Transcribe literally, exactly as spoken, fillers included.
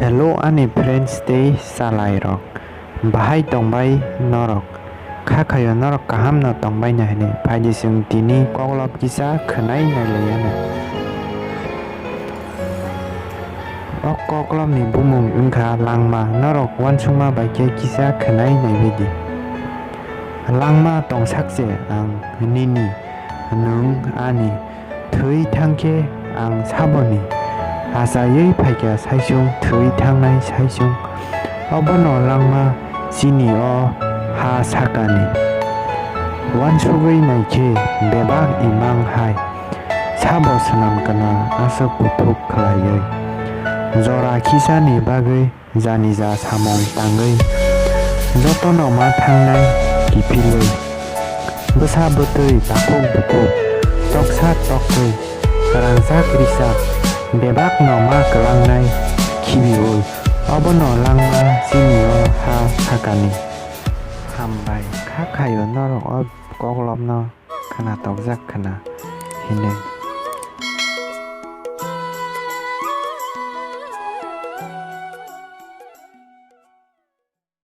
Hello ani friends tei chalairok, bahai tongbai norok? Kha khaio norok kaham no tongbai na hinwi. Phaidi chwng tini koklop kisa khwnai nailaiyano. O koklopni bumung wngkha langma, norok uansukma bai khe kisa khwnai naibaidi. Langma tongsak se ang nini, nwng ani, thwi thang khe ang saboni. Achaiwi phaikha saichung, thwi thangnai saichung. Obono langma chini o ha sakani. Uansugwi naikhe bebak imang hai. Sabo swnam kana aswk kuthuk khlaiwi. Jora khisani bagwi janija samung tangwi jotono ma thangnai kiphilwi. Bwsa bwtwi takhuk bukhuk, toksa toktwi, rangchak rijak, bebakno ma kwlangnai khibiui. Obono langma chini o ha sakani. Hambai, kha khaio norok o koklopno khwnatokjak khwna hinwi.